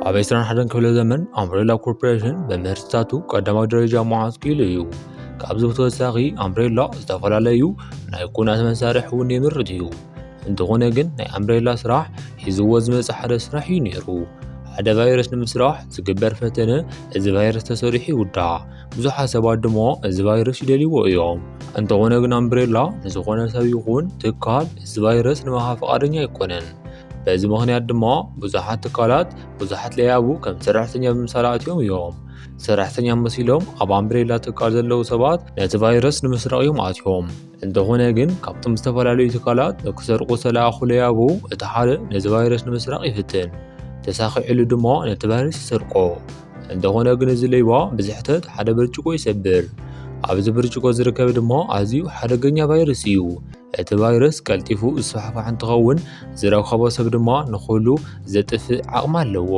ኣብ ዕስራን ሓደን ክፍለ ዘመን ኣምብሬላ ኮርፖሬሽን ብምህርትታቱ ቀዳማዊ ደረጃ መዓዝ ክኢሉ እዩ። ካብዚ ብተወሳኺ ኣምብሬላ ዝተፈላለዩ ናይ ኩናት መሳርሒ እውን የምርት እዩ። እንተኾነ ግን ናይ ኣምብሬላ ስራሕ ሒዝዎ ዝመጽእ ሓደ ስራሕ እዩ ነይሩ። ሓደ ቫይረስ ንምስራሕ ዝግበር ፈተነ እዚ ቫይረስ ተሰሪሑ ይውዳእ። ብዙሓት ሰባት ድማ እዚ ቫይረስ ይደልይዎ እዮም። እንተኾነ ግን ኣምብሬላ ንዝኾነ ሰብ ይኹን ትካል እዚ ቫይረስ ንምሃብ ፍቓደኛ ኣይኮነን። በዚ ምኽንያት ድማ ብዙሓት ትካላት ብዙሓት ለያቡ ከም ሰራሕተኛ ብምሳል ኣትዮም እዮም። ሰራሕተኛ መሲሎም ኣብ ኣምብሬላ ትካል ዘለዉ ሰባት ነቲ ቫይረስ ንምስራቕ እዮም ኣትዮም። እንተኾነ ግን ካብቶም ዝተፈላለዩ ትካላት ንክሰርቁ ዝተለኣኹ ለያቡ እቲ ሓደ ነዚ ቫይረስ ንምስራቕ ይፍትን። ተሳኺዕሉ ድማ ነቲ ቫይረስ ይሰርቆ። እንተኾነ ግን እዚ ሌባ ብዝሕተት ሓደ ብርጭቆ ይሰብር። ኣብዚ ብርጭቆ ዝርከብ ድማ ኣዝዩ ሓደገኛ ቫይረስ እዩ። እቲ ቫይረስ ቀልጢፉ ዝስፋሕፋሕ እንትኸውን ዝረከቦ ሰብ ድማ ንኹሉ ዘጥፍእ ዓቕሚ ኣለዎ።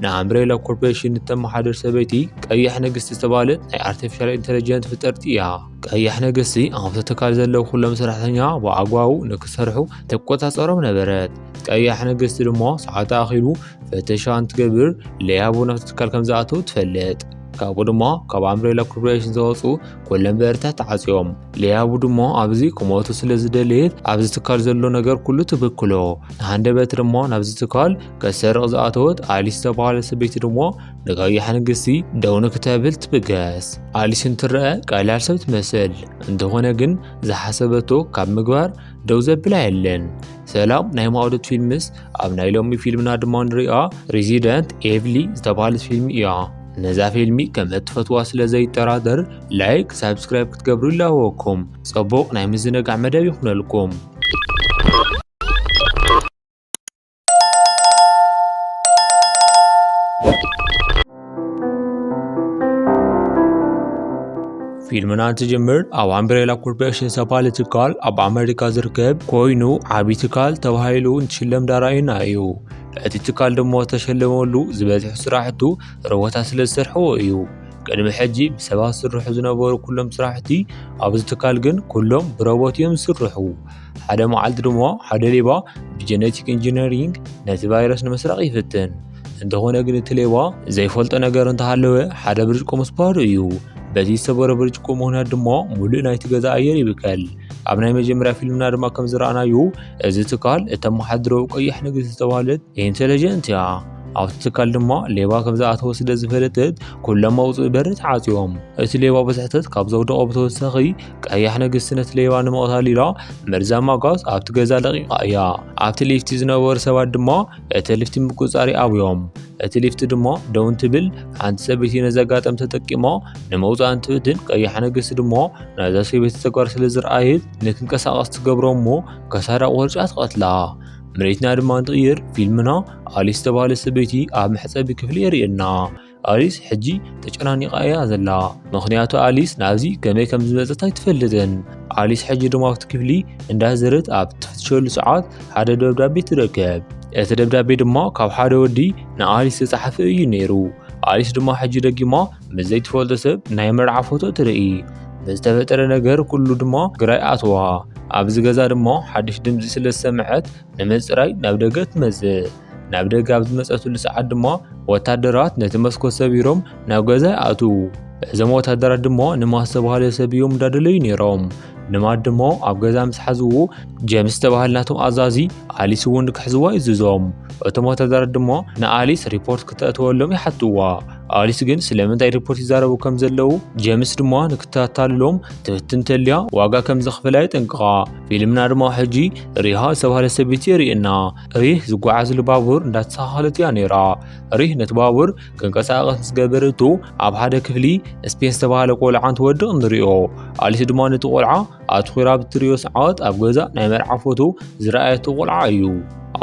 ንኣምብሬላ ኮርፖሬሽን እተመሓድር ሰበይቲ ቀያሕ ንግስቲ ዝተባህለት ናይ ኣርቲፊሻል ኢንተለጀንት ፍጥርቲ እያ። ቀያሕ ንግስቲ ኣብቲ ትካል ዘለዉ ኩሎም ሰራሕተኛ ብኣግባቡ ንክሰርሑ ትቆጻጸሮም ነበረት። ቀያሕ ንግስቲ ድማ ሰዓት ኣኺሉ ፈተሻ እንትገብር ለያቡ ናብቲ ትካል ከም ዝኣተው ትፈልጥ። ካብኡ ድማ ካብ ኣምብሬላ ኮርፖሬሽን ዝወፁ ኩሎም በርታት ተዓፅዮም። ለያቡ ድማ ኣብዚ ክሞቱ ስለ ዝደለየት ኣብዚ ትካል ዘሎ ነገር ኩሉ ትብክሎ። ንሃንደበት ድማ ናብዚ ትካል ከሰርቕ ዝኣተወት ኣሊስ ዝተባህለት ሰበይቲ ድማ ንቀያሕ ንግስቲ ደው ንክተብል ትብገስ። ኣሊስ እንትረአ ቀላል ሰብ ትመስል፣ እንተኾነ ግን ዝሓሰበቶ ካብ ምግባር ደው ዘብላ የለን። ሰላም ናይ ማዕዶት ፊልምስ፣ ኣብ ናይ ሎሚ ፊልምና ድማ ንሪኣ ሬዚደንት ኤቭሊ ዝተባህለት ፊልም እያ። ነዛ ፊልሚ ከም እትፈትዋ ስለ ዘይጠራጠር ላይክ፣ ሳብስክራይብ ክትገብሩ ይላበወኩም። ጽቡቕ ናይ ምዝንጋዕ መደብ ይኹነልኩም። ፊልምና እንትጅምር ኣብ ኣምብሬላ ኮርፖሬሽን ዝተባህለ ትካል ኣብ ኣሜሪካ ዝርከብ ኮይኑ ዓብዪ ትካል ተባሂሉ እንትሽለም ዳራዩና እዩ። እቲ ትካል ድማ ዝተሸለመሉ ዝበዝሑ ስራሕቱ ሮቦታት ስለ ዝሰርሕዎ እዩ። ቅድሚ ሕጂ ብሰባት ዝስርሑ ዝነበሩ ኩሎም ስራሕቲ ኣብዚ ትካል ግን ኩሎም ብሮቦት እዮም ዝስርሑ። ሓደ መዓልቲ ድማ ሓደ ሌባ ብጀነቲክ ኢንጂነሪንግ ነቲ ቫይረስ ንምስራቕ ይፍትን። እንተኾነ ግን እቲ ሌባ ዘይፈልጦ ነገር እንተሃለወ ሓደ ብርጭቆ ምስባሩ እዩ። በቲ ዝሰበረ ብርጭቆ ምኽንያት ድማ ሙሉእ ናይቲ ገዛ ኣየር ይብከል። ኣብ ናይ መጀመርያ ፊልምና ድማ ከም ዝረኣናዮ እዚ ትካል እተመሓድሮ ቀያሕ ንግስቲ ዝተባህለት ኢንተለጀንት እያ። ኣብቲ ትካል ድማ ሌባ ከም ዝኣተወ ስለ ዝፈለጠት ኩሎም መውፅኢ በሪ ተዓፅዮም። እቲ ሌባ ብስሕተት ካብ ዘውደቖ ብተወሳኺ ቀያሕ ንግስቲ ነቲ ሌባ ንምቕታል ኢላ መርዛማ ጋዝ ኣብቲ ገዛ ለቒቓ እያ። ኣብቲ ሊፍቲ ዝነበሩ ሰባት ድማ እቲ ሊፍቲ ምቁፅፃር ይኣብዮም። እቲ ሊፍቲ ድማ ደው እንትብል ሓንቲ ሰበይቲ ነዚ ኣጋጣሚ ተጠቂማ ንምውፃእ እንትፍትን ቀያሕ ንግስቲ ድማ ናይዛ ሰበይቲ ተግባር ስለ ዝረኣየት ንክንቀሳቐስ ትገብሮ እሞ ከሳዳ ቆርጫ ትቐትላ። መሬትና ድማ እንትቕይር ፊልምና ኣሊስ ዝተባህለ ሰበይቲ ኣብ መሕፀቢ ክፍሊ የርእየና። ኣሊስ ሕጂ ተጨናኒቓ እያ ዘላ። ምኽንያቱ ኣሊስ ናብዚ ከመይ ከም ዝመጸት ኣይትፈልጥን። ኣሊስ ሕጂ ድማ ኣብቲ ክፍሊ እንዳዘረት ኣብ ትፍትሸሉ ሰዓት ሓደ ደብዳቤ ትረክብ። እቲ ደብዳቤ ድማ ካብ ሓደ ወዲ ንኣሊስ ዝጸሓፈ እዩ ነይሩ። ኣሊስ ድማ ሕጂ ደጊማ ምስ ዘይትፈልጦ ሰብ ናይ መርዓ ፎቶ ትርኢ። ብዝተፈጠረ ነገር ኩሉ ድማ ግራ ይኣትዋ። ኣብዚ ገዛ ድማ ሓድሽ ድምጺ ስለ ዝሰምዐት ንምጽራይ ናብ ደገ ትመጽእ። ናብ ደገ ኣብ ዝመጸትሉ ሰዓት ድማ ወታደራት ነቲ መስኮት ሰቢሮም ናብ ገዛ ይኣትዉ። እዞም ወታደራት ድማ ንማስ ዝተባህለ ሰብ እዮም እንዳደለዩ ነይሮም። ንማስ ድማ ኣብ ገዛ ምስ ሓዝዎ ጀምስ ዝተባህለ ናቶም ኣዛዚ ኣሊስ እውን ክሕዝዋ ይእዝዞም። እቶም ወታደራት ድማ ንኣሊስ ሪፖርት ክተእትወሎም ይሓትዋ። ኣሊስ ግን ስለምንታይ ሪፖርት ይዛረቡ ከም ዘለዉ ጀምስ ድማ ንክተታልሎም ትፍትን ተልያ ዋጋ ከም ዘኽፍላ የጠንቅቓ። ፊልምና ድማ ሕጂ ሪሃ ዝተባህለ ሰበይቲ የርእየና። ሪህ ዝጓዓዝሉ ባቡር እንዳተሳኻኸለት እያ ነይራ። ሪህ ነቲ ባቡር ክንቀሳቐስ ምስ ገበረቶ ኣብ ሓደ ክፍሊ ስፔን ዝተባህለ ቆልዓ እንትወድቕ ንሪኦ። ኣሊስ ድማ ነቲ ቆልዓ ኣትኹራ ብትሪኦ ሰዓት ኣብ ገዛ ናይ መርዓ ፎቶ ዝረኣየቶ ቆልዓ እዩ።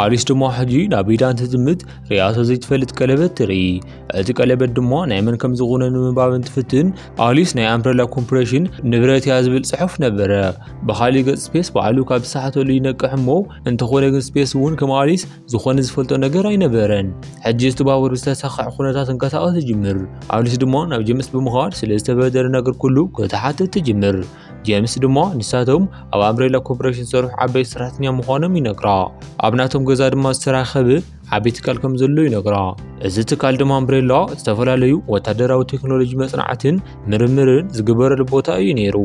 ኣሊስ ድማ ሕጂ ናብ ኢዳ እንትጥምት ሪኣቶ ዘይትፈልጥ ቀለበት ትርኢ። እቲ ቀለበት ድማ ናይ መን ከም ዝኾነ ንምንባብ እንትፍትን ኣሊስ ናይ ኣምብረላ ኮርፖሬሽን ንብረት እያ ዝብል ጽሑፍ ነበረ። ብኻሊእ ገጽ ስፔስ ባዕሉ ካብ ዝሰሓተሉ ይነቅሕ እሞ እንተኾነ ግን ስፔስ እውን ከም ኣሊስ ዝኾነ ዝፈልጦ ነገር ኣይነበረን። ሕጂ እቲ ባቡር ብዝተሳኽዐ ኩነታት ክንቀሳቐስ ይጅምር። ኣሊስ ድማ ናብ ጀምስ ብምኻድ ስለ ዝተፈጠረ ነገር ኩሉ ክትሓትት ትጅምር። ጀምስ ድማ ንሳቶም ኣብ ኣምብሬላ ኮርፖሬሽን ዝሰርሑ ዓበይቲ ሰራሕተኛ ምዃኖም ይነግራ። ኣብ ናቶም ገዛ ድማ ዝተራኸበ ዓቢ ትካል ከም ዘሎ ይነግራ። እዚ ትካል ድማ ኣምብሬላ ዝተፈላለዩ ወታደራዊ ቴክኖሎጂ መጽናዕትን ምርምርን ዝግበረሉ ቦታ እዩ ነይሩ።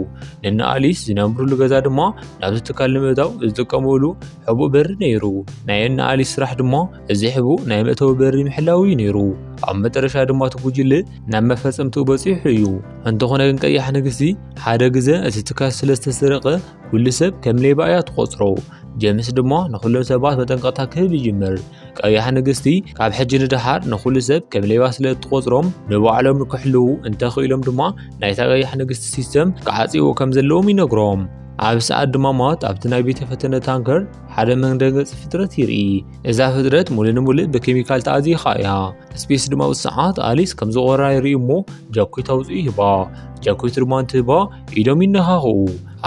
ንእነ ኣሊስ ዝነብሩሉ ገዛ ድማ ናብዚ ትካል ንምእታው ዝጥቀሙሉ ሕቡእ በሪ ነይሩ። ናይ እነ ኣሊስ ስራሕ ድማ እዚ ሕቡእ ናይ መእተዊ በሪ ምሕላው እዩ ነይሩ። ኣብ መጨረሻ ድማ እቲ ጉጅለ ናብ መፈጸምትኡ በጺሑ እዩ። እንተኾነ ግን ቀያሕ ንግስቲ ሓደ ግዘ እቲ ትካል ስለ ዝተሰረቐ ኩሉ ሰብ ከም ሌባ እያ ትቖጽሮ። ጀምስ ድማ ንኹሎም ሰባት መጠንቀቕታ ክህብ ይጅምር። ቀያሕ ንግስቲ ካብ ሕጂ ንደሓር ንኹሉ ሰብ ከም ሌባ ስለ እትቖጽሮም ንባዕሎም ክሕልዉ እንተኽኢሎም ድማ ናይታ ቀያሕ ንግስቲ ሲስተም ክዓጽይዎ ከም ዘለዎም ይነግሮም። ኣብ ሰዓት ድማ ማት ኣብቲ ናይ ቤተ ፈተነ ታንከር ሓደ መንደንገጺ ፍጥረት ይርኢ። እዛ ፍጥረት ሙሉ ንሙሉ ብኬሚካል ተኣዚኻ እያ። ስፔስ ድማ ብሰዓት ኣሊስ ከም ዝቖራ ይርኢ እሞ ጃኮት ኣውፅኡ ይህባ። ጃኮት ድማ እንትህባ ኢዶም ይነኻኽኡ።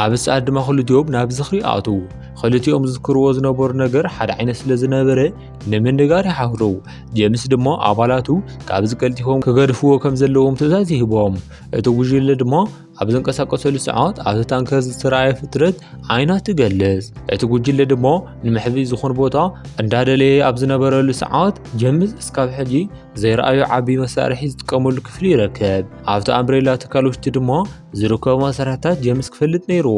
ኣብ ሰዓት ድማ ክልቲኦም ናብ ዝኽሪ ኣቱ። ክልቲኦም ዝዝክርዎ ዝነበሩ ነገር ሓደ ዓይነት ስለ ዝነበረ ንምንጋር ይሓፍሩ። ጀምስ ድማ ኣባላቱ ካብዚ ቀልጢፎም ክገድፍዎ ከም ዘለዎም ትእዛዝ ይህቦም። እቲ ጉጅለ ድማ ኣብ ዝንቀሳቀሰሉ ሰዓት ኣብቲ ታንከር ዝተረኣየ ፍጥረት ዓይና ትገልጽ። እቲ ጉጅለ ድማ ንምሕቢ ዝኾን ቦታ እንዳደለየ ኣብ ዝነበረሉ ሰዓት ጀምስ እስካብ ሕጂ ዘይረኣዩ ዓቢ መሳርሒ ዝጥቀመሉ ክፍሊ ይረክብ። ኣብቲ ኣምብሬላ ትካል ውሽጢ ድማ ዝርከቡ መሳርሕታት ጀምስ ክፈልጥ ነይርዎ።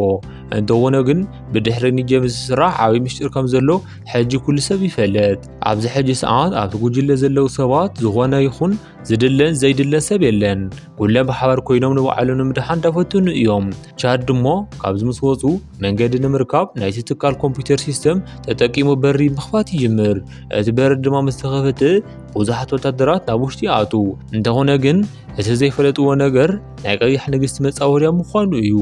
እንተኾነ ግን ብድሕሪ ንጀምስ ዝስራሕ ዓቢ ምስጢር ከም ዘሎ ሕጂ ኩሉ ሰብ ይፈልጥ። ኣብዚ ሕጂ ሰዓት ኣብቲ ጉጅለ ዘለዉ ሰባት ዝኾነ ይኹን ዝድለን ዘይድለን ሰብ የለን። ኩሎም ብሓባር ኮይኖም ንባዕሎም ንምድሓን እንዳፈተኑ እዮም። ቻድ ድማ ካብዚ ምስ ወፁ መንገዲ ንምርካብ ናይቲ ትካል ኮምፒውተር ሲስተም ተጠቂሙ በሪ ምኽፋት ይጅምር። እቲ በሪ ድማ ምስ ተኸፈተ ብዙሓት ወታደራት ናብ ውሽጢ ይኣትዉ። እንተኾነ ግን እቲ ዘይፈለጥዎ ነገር ናይ ቀያሕ ንግስቲ መጻወድያ ምዃኑ እዩ።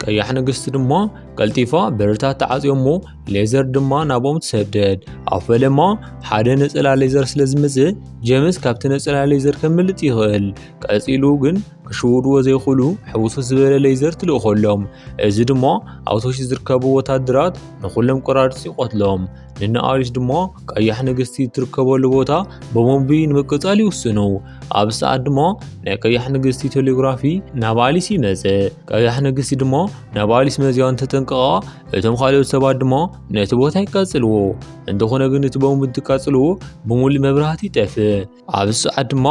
ቀያሕ ንግስቲ ድማ ቀልጢፋ በርታት ተዓጽዮ እሞ ሌዘር ድማ ናብኦም ትሰደድ። ኣብ ፈለማ ሓደ ነጸላ ሌዘር ስለ ዝመጽእ ጀምስ ካብቲ ነጸላ ሌዘር ከምልጥ ይኽእል። ቀጺሉ ግን ክሽውድዎ ዘይኽእሉ ሕውስውስ ዝበለ ሌዘር ትልእኸሎም። እዚ ድማ ኣብ ታሕቲ ዝርከቡ ወታደራት ንኹሎም ቆራርጹ ይቐትሎም። ንነኣሊስ ድማ ቀያሕ ንግስቲ ትርከበሉ ቦታ ብቦምቢ ንምቅጻል ይውስኑ። ኣብ ሰዓት ድማ ናይ ቀያሕ ንግስቲ ቴሌግራፊ ናብ ኣሊስ ይመጽእ። ቀያሕ ንግስቲ ድማ ናብ ኣሊስ መዝያ እንተጠንቀቓ እቶም ካልኦት ሰባት ድማ ነቲ ቦታ ይቃጽልዎ። እንተኾነ ግን እቲ ቦምቢ እንትቃጽልዎ ብምሉእ መብራህቲ ይጠፍእ። ኣብዚ ሰዓት ድማ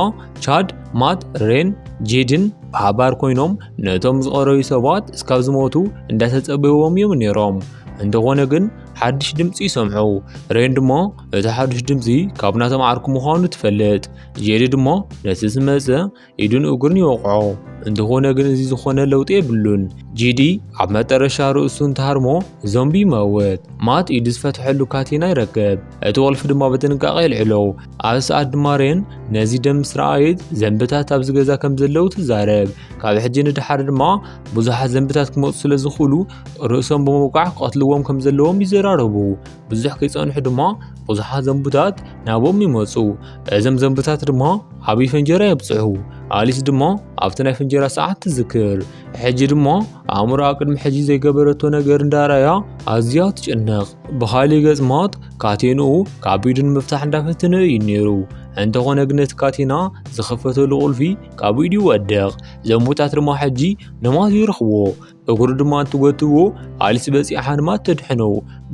ቻድ፣ ማት፣ ሬን፣ ጄድን ብሓባር ኮይኖም ነቶም ዝቐረዩ ሰባት እስካብ ዝሞቱ እንዳተጸበይዎም እዮም ነይሮም። እንተኾነ ግን ሓድሽ ድምጺ ይሰምዑ። ሬን ድማ እቲ ሓድሽ ድምጺ ካብ ናቶም ዓርኩ ምዃኑ ትፈልጥ። ጄዲ ድማ ነቲ ዝመጸ ኢዱን እግሩን ይወቕዖ። እንተኾነ ግን እዚ ዝኾነ ለውጢ የብሉን። ጄዲ ኣብ መጠረሻ ርእሱ እንትሃርሞ ዞምቢ ይመውት። ማት ኢዱ ዝፈትሐሉ ካቴና ይረክብ። እቲ ቁልፊ ድማ ብጥንቃቄ የልዕሎ። ኣብ ሰዓት ድማ ሬን ነዚ ደም ምስ ረኣየት ዘንብታት ኣብዚ ገዛ ከም ዘለዉ ትዛረብ። ካብ ሕጂ ንደሓር ድማ ብዙሓት ዘንብታት ክመጹ ስለ ዝኽእሉ ርእሶም ብምውቃዕ ክቐትልዎም ከም ዘለዎም ይዘራረቡ። ብዙሕ ከይጸንሑ ድማ ብዙሓት ዘንቡታት ናብኦም ይመጹ። እዞም ዘንቡታት ድማ ዓብዪ ፈንጀራ የብጽሑ። ኣሊስ ድማ ኣብቲ ናይ ፈንጀራ ሰዓት ትዝክር። ሕጂ ድማ ኣእምሮኣ ቅድሚ ሕጂ ዘይገበረቶ ነገር እንዳረኣያ ኣዝያ ትጭነቕ። ብኻሊእ ገጽ ማት ካቴንኡ ካብ ኢዱ ንምፍታሕ እንዳፈተነ እዩ ነይሩ። እንተኾነ ግን ነቲ ካቴና ዝኸፈተሉ ቁልፊ ካብ ኢዱ ይወድቕ። ዘንቡታት ድማ ሕጂ ንማት ይረኽብዎ። እግሩ ድማ እንትጎትዎ ኣሊስ በጺሓ ንማት ተድሕኖ።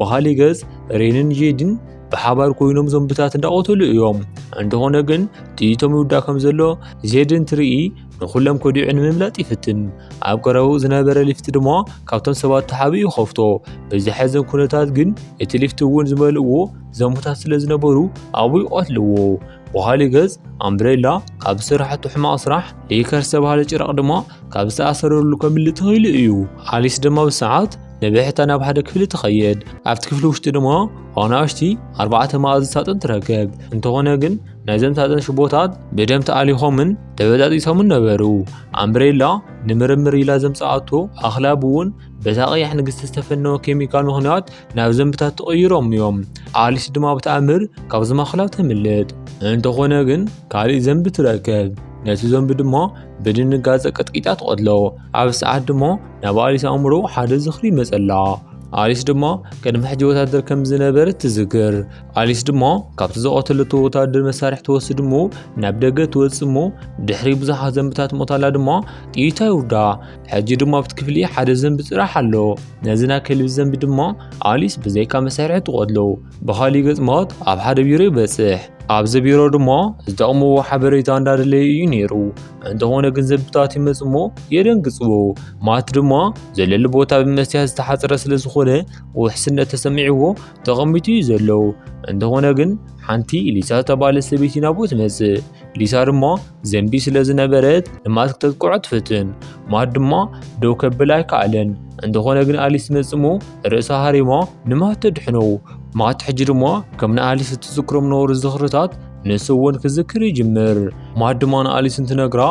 ብኻሊእ ገጽ ሬንን ጄድን ብሓባር ኮይኖም ዞምብታት እንዳቐተሉ እዮም። እንተኾነ ግን ጥይቶም ይውዳእ ከም ዘሎ ጄድን ትርኢ ንኹሎም ከዲዑ ንምምላጥ ይፍትን። ኣብ ቀረባኡ ዝነበረ ሊፍት ድማ ካብቶም ሰባት ተሓቢኡ ይኸፍቶ። ብዘሕዝን ኩነታት ግን እቲ ሊፍት እውን ዝመልእዎ ዞምብታት ስለ ዝነበሩ ኣብኡ ይቐትልዎ። ብኻሊእ ገጽ ኣምብሬላ ካብ ዝሰራሓቶ ሕማቕ ስራሕ ሌከር ዝተባህለ ጭራቕ ድማ ካብ ዝተኣሰረሉ ከምልጥ ተኽኢሉ እዩ። ኣሊስ ድማ ብሰዓት ንብሕታ ናብ ሓደ ክፍሊ ትኸይድ። ኣብቲ ክፍሊ ውሽጢ ድማ ኣናእሽቲ ኣርባዕተ መኣዝን ሳጥን ትረክብ። እንተኾነ ግን ናይዘም ሳጥን ሽቦታት ብደም ተኣሊኾምን ተበጣጢሶምን ነበሩ። ኣምብሬላ ንምርምር ኢላ ዘምጽኣቶ ኣኽላብ እውን በታ ቀያሕ ንግስቲ ዝተፈነወ ኬሚካል ምኽንያት ናብ ዘንብታት ተቐይሮም እዮም። ኣሊስ ድማ ብተኣምር ካብዚ ማኽላብ ተምልጥ። እንተኾነ ግን ካልእ ዘንቢ ትረክብ። ነቲ ዘንቢ ድማ ብድንጋጸ ቀጥቂጣ ትቐትሎ። ኣብ ሰዓት ድማ ናብ ኣሊስ ኣእምሮ ሓደ ዝኽሪ ይመጸላ። ኣሊስ ድማ ቅድሚ ሕጂ ወታደር ከም ዝነበረት ትዝክር። ኣሊስ ድማ ካብቲ ዝቐተለቶ ወታደር መሳርሒ ትወስድ እሞ ናብ ደገ ትወጽእ እሞ ድሕሪ ብዙሓት ዘንብታት ምቕታላ ድማ ጥይታ ይውዳ። ሕጂ ድማ ኣብቲ ክፍሊ ሓደ ዘንቢ ጥራሕ ኣሎ። ነዚ ናይ ከልቢ ዘንቢ ድማ ኣሊስ ብዘይካ መሳርሒ ትቐትሎ። ብኻሊእ ገጽ ማት ኣብ ሓደ ቢሮ ይበጽሕ። ኣብዚ ቢሮ ድማ ዝጠቕምዎ ሓበሬታ እንዳደለየ እዩ ነይሩ። እንተኾነ ግን ዘንብታት ይመጽሞ የደንግጽዎ። ማት ድማ ዘለሉ ቦታ ብመስትያት ዝተሓጽረ ስለ ዝኾነ ውሕስነት ተሰሚዕዎ ተቐሚጡ እዩ ዘሎ። እንተኾነ ግን ሓንቲ ሊሳ ዝተባለ ሰበይቲ ናብኡ ትመጽእ። ሊሳ ድማ ዘንቢ ስለ ዝነበረት ንማት ክተጥቅዖ ትፍትን። ማት ድማ ደው ከብል ኣይከኣለን። እንተኾነ ግን ኣሊስ መጽሞ ርእሳ ሃሪማ ንማት ተድሕኖ። ማት ሕጂ ድማ ከም ንኣሊስ እትዝክሮም ነበሩ ዝኽርታት ንሱ እውን ክዝክር ይጅምር። ማት ድማ ንኣሊስ እንትነግራ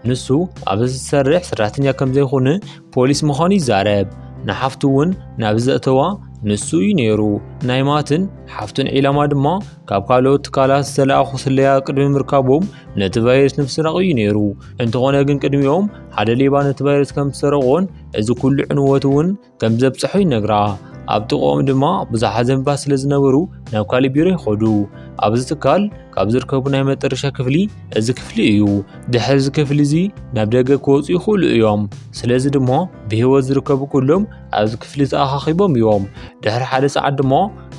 ንሱ ኣብዚ ዝሰርሕ ሰራሕተኛ ከም ዘይኮነ ፖሊስ ምዃኑ ይዛረብ። ንሓፍቱ እውን ናብ ዘእተዋ ንሱ እዩ ነይሩ። ናይ ማትን ሓፍቱን ዒላማ ድማ ካብ ካልኦት ትካላት ዝተለኣኹ ስለያ ቅድሚ ምርካቦም ነቲ ቫይረስ ንምስራቕ እዩ ነይሩ። እንተኾነ ግን ቅድሚኦም ሓደ ሌባ ነቲ ቫይረስ ከም ዝሰረቖን እዚ ኩሉ ዕንወት እውን ከም ዘብጽሖ ይነግራ። ኣብ ጥቕኦም ድማ ብዙሓት ዘንብታት ስለ ዝነበሩ ናብ ካሊእ ቢሮ ይኸዱ። ኣብዚ ትካል ካብ ዝርከቡ ናይ መጠረሻ ክፍሊ እዚ ክፍሊ እዩ። ድሕሪ እዚ ክፍሊ እዚ ናብ ደገ ክወፁ ይኽእሉ እዮም። ስለዚ ድማ ብህይወት ዝርከቡ ኩሎም ኣብዚ ክፍሊ ተኣኻኺቦም እዮም። ድሕሪ ሓደ ሰዓት ድማ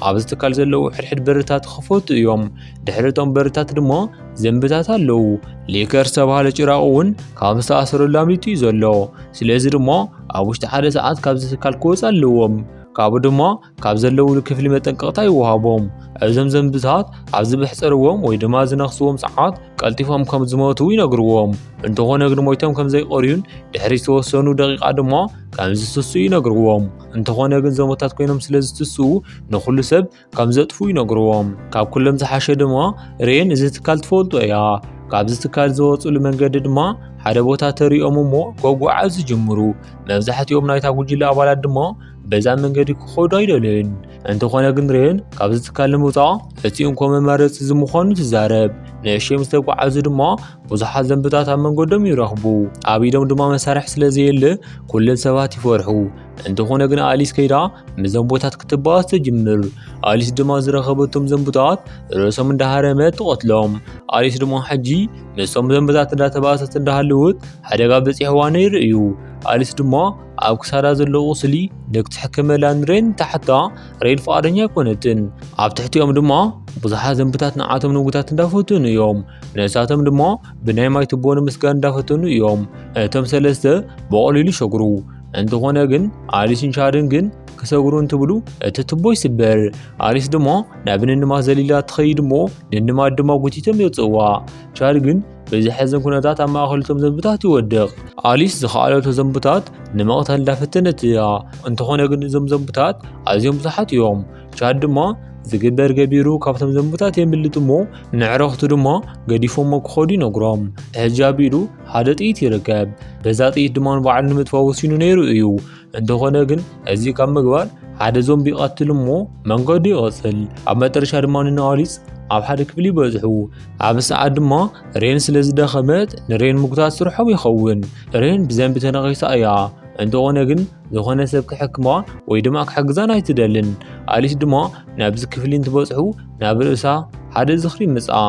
ኣብዚ ትካል ዘለዉ ሕድሕድ በርታት ክኸፈቱ እዮም። ድሕሪ እቶም በርታት ድማ ዘንብታት ኣለዉ። ሊከር ዝተባህለ ጭራቕ እውን ካብ ዝተኣሰረሉ ኣምሊጡ እዩ ዘሎ። ስለዚ ድማ ኣብ ውሽጢ ሓደ ሰዓት ካብዚ ትካል ክወፁ ኣለዎም። ካብኡ ድማ ካብ ዘለውሉ ክፍሊ መጠንቀቕታ ይወሃቦም። እዞም ዘንብታት ኣብ ዝበሕፀርዎም ወይ ድማ ዝነኽስዎም ሰዓት ቀልጢፎም ከም ዝሞቱ ይነግርዎም። እንተኾነ ግን ሞይቶም ከም ዘይቐርዩን ድሕሪ ዝተወሰኑ ደቂቓ ድማ ከም ዝስሱ ይነግርዎም። እንተኾነ ግን ዘሞታት ኮይኖም ስለ ዝትስኡ ንኹሉ ሰብ ከም ዘጥፉ ይነግርዎም። ካብ ኩሎም ዝሓሸ ድማ ሬን እዚ ትካል ትፈልጦ እያ። ካብዚ ትካል ዝወፅሉ መንገዲ ድማ ሓደ ቦታ ተሪኦም እሞ ከጓዓዙ ዝጅምሩ። መብዛሕትኦም ናይታ ጉጅለ ኣባላት ድማ በዛ መንገዲ ክኸዱ ኣይደልዩን። እንተኾነ ግን ሬን ካብዚ ትካል ንምውፃእ እቲ እንኮ መማረፂ እዚ ምዃኑ ትዛረብ። ንእሽዮም ዝተጓዓዙ ድማ ብዙሓት ዘንብታት ኣብ መንገዶም ይረኽቡ። ኣብ ኢዶም ድማ መሳርሒ ስለ ዘየለ ኩሎም ሰባት ይፈርሑ። እንተኾነ ግን ኣሊስ ከይዳ ምስ ዘንቦታት ክትባኣስ ትጅምር። ኣሊስ ድማ ዝረኸበቶም ዘንቦታት ርእሶም እንዳሃረመት ትቐትሎም። ኣሊስ ድማ ሕጂ ምስቶም ዘንቦታት እንዳተባእሰት እንዳሃለወት ሓደጋ በፂሕዋ ነይሩ እዩ። ኣሊስ ድማ ኣብ ክሳዳ ዘሎ ቁስሊ ንክትሕክመላ ንሬን ተሓታ ሬን ፍቓደኛ ኣይኮነትን። ኣብ ትሕቲኦም ድማ ብዙሓት ዘንብታት ንዓቶም ንጉታት እንዳፈተኑ እዮም። ነሳቶም ድማ ብናይ ማይ ቱቦ ንምስጋር እንዳፈተኑ እዮም። እቶም ሰለስተ ብቐሊሉ ይሰግሩ። እንተኾነ ግን ኣሊስን ቻድን ግን ክሰግሩ እንትብሉ እቲ ቱቦ ይስበር። ኣሊስ ድማ ናብ ንንማት ዘሊላ ትኸይድ እሞ ንንማት ድማ ጎቲቶም የውፅእዋ። ቻድ ግን ብዘሕዝን ኩነታት ኣብ ማእኸል እቶም ዘንብታት ይወድቕ። ኣሊስ ዝኸኣለቶ ዘንብታት ንምቕታል እንዳፈተነት እያ። እንተኾነ ግን እዞም ዘንብታት ኣዝዮም ብዙሓት እዮም። ቻድ ድማ ዝግበር ገቢሩ ካብቶም ዘንብታት የምልጥ እሞ ንዕረኽቱ ድማ ገዲፎሞ ክኸዱ ይነግሮም። ሕጂ ኣብ ኢዱ ሓደ ጥይት ይርከብ። በዛ ጥይት ድማ ንባዕሉ ንምጥፋእ ወሲኑ ነይሩ እዩ። እንተኾነ ግን እዚ ካብ ምግባር ሓደ ዞምቢ ይቐትል እሞ መንገዱ ይቐጽል። ኣብ መጠረሻ ድማ ንንኣሊስ ኣብ ሓደ ክፍሊ ይበዝሑ። ኣብ ሰዓት ድማ ሬን ስለ ዝደኸመት ንሬን ምግታት ስርሖም ይኸውን። ሬን ብዘንቢ ተነቒሳ እያ። እንተኾነ ግን ዝኾነ ሰብ ክሕክማ ወይ ድማ ክሕግዛን ኣይትደልን። ኣሊስ ድማ ናብዚ ክፍሊ እንትበጽሑ ናብ ርእሳ ሓደ ዝኽሪ ይመጽኣ።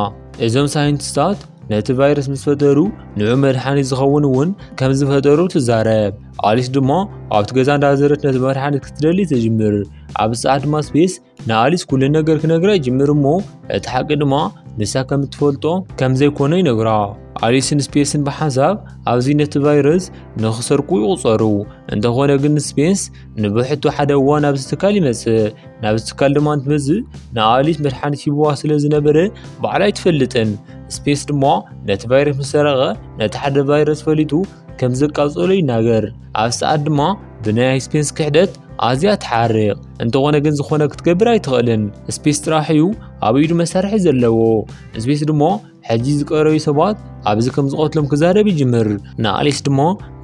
እዞም ሳይንቲስታት ነቲ ቫይረስ ምስ ፈጠሩ ንዑ መድሓኒት ዝኸውን እውን ከም ዝፈጠሩ ትዛረብ። ኣሊስ ድማ ኣብቲ ገዛ እንዳዘረት ነቲ መድሓኒት ክትደሊ ትጅምር። ኣብ ሰዓት ድማ ስፔስ ንኣሊስ ኩሉ ነገር ክነግራ ይጅምር እሞ እቲ ሓቂ ድማ ንሳ ከም እትፈልጦ ከም ዘይኮነ ይነግራ። ኣሊስን ስፔስን ብሓንሳብ ኣብዚ ነቲ ቫይረስ ንኽሰርቁ ይቑጸሩ። እንተኾነ ግን ስፔስ ንብሕቱ ሓደ እዋን ኣብዚ ትካል ይመጽእ። ናብዚ ትካል ድማ እንትመጽእ ንኣሊስ መድሓኒት ሂብዋ ስለ ዝነበረ ባዕላ ኣይትፈልጥን። ስፔስ ድማ ነቲ ቫይረስ ምስ ሰረቐ ነቲ ሓደ ቫይረስ ፈሊጡ ከም ዘቃጸሎ ይናገር። ኣብ ሰዓት ድማ ብናይ ስፔስ ክሕደት ኣዝያ ትሓርቕ። እንተኾነ ግን ዝኾነ ክትገብር ኣይትኽእልን። ስፔስ ጥራሕ እዩ ኣብ ኢዱ መሳርሒ ዘለዎ። ስፔስ ድማ ሕጂ ዝቀረዩ ሰባት ኣብዚ ከም ዝቐትሎም ክዛረብ ይጅምር። ንኣሊስ ድማ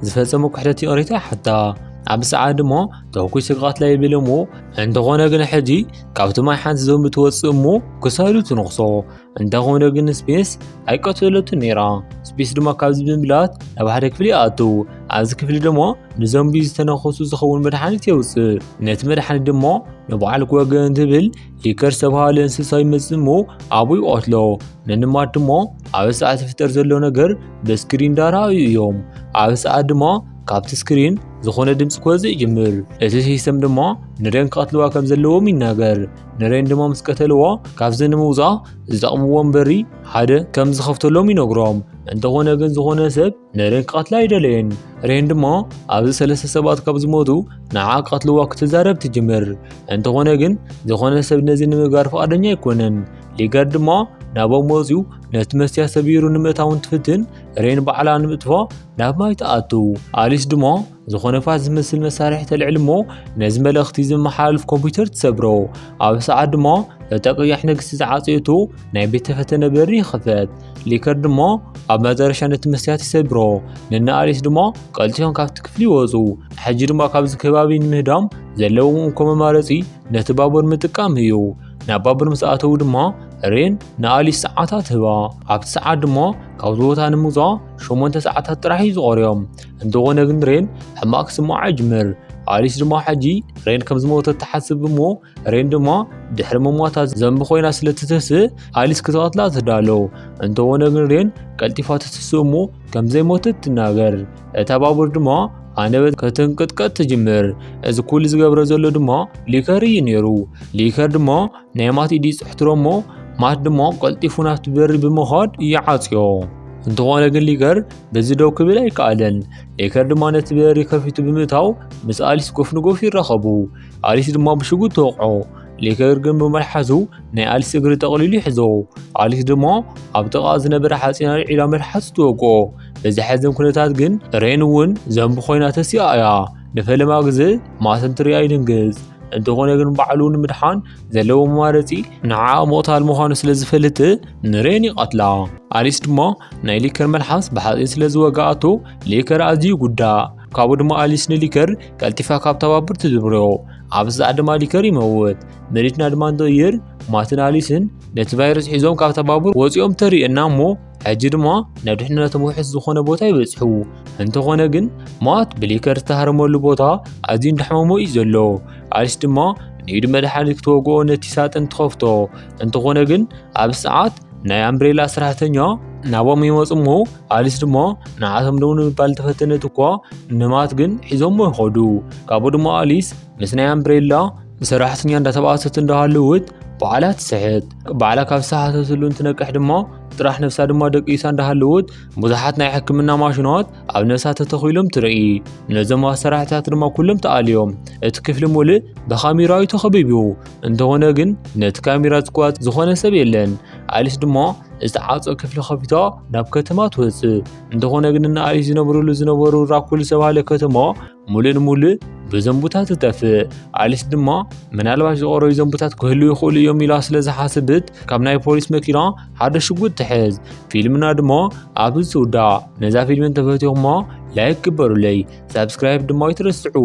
ዝፈጸሞ ክሕደት ይቕሬታ ይሓታ። ኣብ ሰዓት ድማ ተኩሲ ክቐትላ ይብል እሞ እንተኾነ ግን ሕጂ ካብቲ ማይ ሓንቲ ዞምቢ ትወጽእ እሞ ክሳዱ ትነኽሶ። እንተኾነ ግን ስፔስ ኣይቀተለቱን ነይራ። ስፔስ ድማ ካብዚ ብምብላት ናብ ሓደ ክፍሊ ይኣቱ። ኣብዚ ክፍሊ ድማ ንዞምቢ ዝተነኸሱ ዝኸውን መድሓኒት የውፅእ። ነቲ መድሓኒት ድማ ንባዕሉ ክወግእ እንትብል ሊከር ዝተብሃለ እንስሳ ይመፅእ እሞ ኣብኡ ይቐትሎ። ንንማት ድማ ኣብ ሰዓት ዝፍጠር ዘሎ ነገር ብስክሪን እንዳረኣዩ እዮም። ኣብ ሰዓት ድማ ካብቲ ስክሪን ዝኾነ ድምፂ ክወፅእ ይጅምር። እቲ ሲስተም ድማ ንሬን ክቐትልዋ ከም ዘለዎም ይናገር። ንሬን ድማ ምስ ቀተልዋ ካብዚ ንምውፃእ ዝጠቕምዎም በሪ ሓደ ከም ዝኸፍተሎም ይነግሮም። እንተኾነ ግን ዝኾነ ሰብ ንሬን ክቐትላ ኣይደለየን። ሬን ድማ ኣብዚ ሰለስተ ሰባት ካብ ዝሞቱ ንዓ ክቐትልዋ ክትዛረብ ትጅምር። እንተኾነ ግን ዝኾነ ሰብ ነዚ ንምግባር ፍቓደኛ ኣይኮነን። ሊከር ድማ ናቦም ወፂኡ ነቲ መስትያ ሰቢሩ ንምእታው እንትፍትን ሬን ባዕላ ንምጥፋእ ናብ ማይ ትኣቱ። ኣሊስ ድማ ዝኾነ ፋስ ዝመስል መሳርሒ ተልዕል እሞ ነዚ መልእኽቲ ዝመሓላልፍ ኮምፒውተር ትሰብሮ። ኣብ ሰዓት ድማ እታ ቀያሕ ንግስቲ ዝዓፀየቶ ናይ ቤተ ፈተነ በሪ ይኸፈት። ሊከር ድማ ኣብ መጨረሻ ነቲ መስትያት ይሰብሮ። ንና ኣሊስ ድማ ቀልጢፎም ካብቲ ክፍሊ ይወፁ። ሕጂ ድማ ካብዚ ከባቢ ንምህዳም ዘለዎም እኮ መማረፂ ነቲ ባቡር ምጥቃም እዩ። ናብ ባቡር ምስ ኣተዉ ድማ ሬን ንኣሊስ ሰዓታት ህባ። ኣብቲ ሰዓት ድማ ካብዚ ቦታ ንምውፃእ ሸሞንተ ሰዓታት ጥራሕ እዩ ዝቐርዮም። እንተኾነ ግን ሬን ሕማቕ ክስምዓ ይጅምር። ኣሊስ ድማ ሕጂ ሬን ከም ዝሞተት ትሓስብ እሞ ሬን ድማ ድሕሪ ምሟታ ዘንቢ ኮይና ስለ ትተስእ ኣሊስ ክትቐትላ ትዳሎ። እንተኾነ ግን ሬን ቀልጢፋ ትትስእ እሞ ከም ዘይሞተት ትናገር። እታ ባቡር ድማ ኣነበ ከተንቀጥቀጥ ትጅምር። እዚ ኩሉ ዝገብሮ ዘሎ ድማ ሊከር እዩ ነይሩ። ሊከር ድማ ናይ ማት ኢድ ይፅሕትሮ እሞ ማት ድማ ቀልጢፉ ናብቲ በሪ ብምኻድ ይዓፅዮ። እንተኾነ ግን ሊከር በዚ ደው ክብል ኣይከኣለን። ሊከር ድማ ነቲ በሪ ከፊቱ ብምእታው ምስ ኣሊስ ጎፍ ንጎፍ ይራኸቡ። ኣሊስ ድማ ብሽጉጥ ትወቕዖ። ሊከር ግን ብመልሓሱ ናይ ኣሊስ እግሪ ጠቕሊሉ ይሕዞ። ኣሊስ ድማ ኣብ ጥቓ ዝነበረ ሓፂን ኣልዒላ መልሓሱ ትወቅኦ። በዚ ሓዘን ኩነታት ግን ሬን እውን ዘንቢ ኮይና ተሲኣ እያ። ንፈለማ ግዜ ማት እንትሪኣ ይድንግፅ። እንተኾነ ግን ባዕሉ ንምድሓን ዘለዎ መማረፂ ንዓኣ ምቕታል ምዃኑ ስለ ዝፈልጥ ንሬን ይቐትላ። ኣሊስ ድማ ናይ ሊከር መልሓስ ብሓፂን ስለ ዝወግኣቶ ሊከር ኣዝዩ ይጉዳእ። ካብኡ ድማ ኣሊስ ንሊከር ቀልጢፋ ካብታ ባቡር ትድብርዮ። ኣብዚ ሰዓት ድማ ሊከር ይመውት። መሬትና ድማ እንትቕይር ማትን ኣሊስን ነቲ ቫይረስ ሒዞም ካብታ ባቡር ወፂኦም ተርእየና እሞ ሕጂ ድማ ናብ ድሕነቶም ውሑስ ዝኾነ ቦታ ይበፅሑ። እንተኾነ ግን ማት ብሊከር ዝተሃረመሉ ቦታ ኣዝዩ እንዳሕመሞ እዩ ዘሎ። ኣሊስ ድማ ንኢዱ መድሓኒት ክትወግኦ ነቲ ሳጥን ትኸፍቶ። እንተኾነ ግን ኣብ ሰዓት ናይ ኣምብሬላ ሰራሕተኛ ናቦም ይመፁ እሞ ኣሊስ ድማ ንዓቶም ደው ንምባል ተፈተነት እኳ ንማት ግን ሒዞሞ ይኸዱ። ካብኡ ድማ ኣሊስ ምስ ናይ ኣምብሬላ ሰራሕተኛ እንዳተባእሰት እንዳሃለወት ባዕላ ትስሕት። ባዕላ ካብ ዝሰሓተትሉ እንትነቅሕ ድማ ጥራሕ ነብሳ ድማ ደቂሳ እንዳሃለወት ብዙሓት ናይ ሕክምና ማሽናት ኣብ ነብሳ ተተኺሎም ትርኢ። ነዞም ኣሰራሕታት ድማ ኩሎም ተኣልዮም። እቲ ክፍሊ ሙሉእ ብካሜራ እዩ ተኸቢቡ። እንተኾነ ግን ነቲ ካሜራ ዝቋጽ ዝኾነ ሰብ የለን። ኣሊስ ድማ ዝተዓጸወ ክፍሊ ከፊታ ናብ ከተማ ትወጽእ። እንተኾነ ግን እነ ኣሊስ ዝነብርሉ ዝነበሩ ራኩል ዝተባህለ ከተማ ሙሉእ ንሙሉእ ብዘንቡታት ትጠፍእ። ኣሊስ ድማ ምናልባት ዝቐረዩ ዘንቡታት ክህልዉ ይኽእሉ እዮም ኢላ ስለ ዝሓስብት ካብ ናይ ፖሊስ መኪና ሓደ ሽጉጥ ትሕዝ። ፊልምና ድማ ኣብዚ ትውዳእ። ነዛ ፊልም እንተፈቲኹማ ላይክ ግበሩለይ፣ ሳብስክራይብ ድማ ኣይትረስዑ።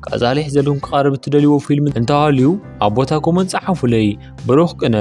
ቀጻሊ ሒዘልኩም ክቐርብ እትደልይዎ ፊልም እንተሃልዩ ኣብ ቦታ ኮመንት ጸሓፉለይ። ብሩኽ ቅነ።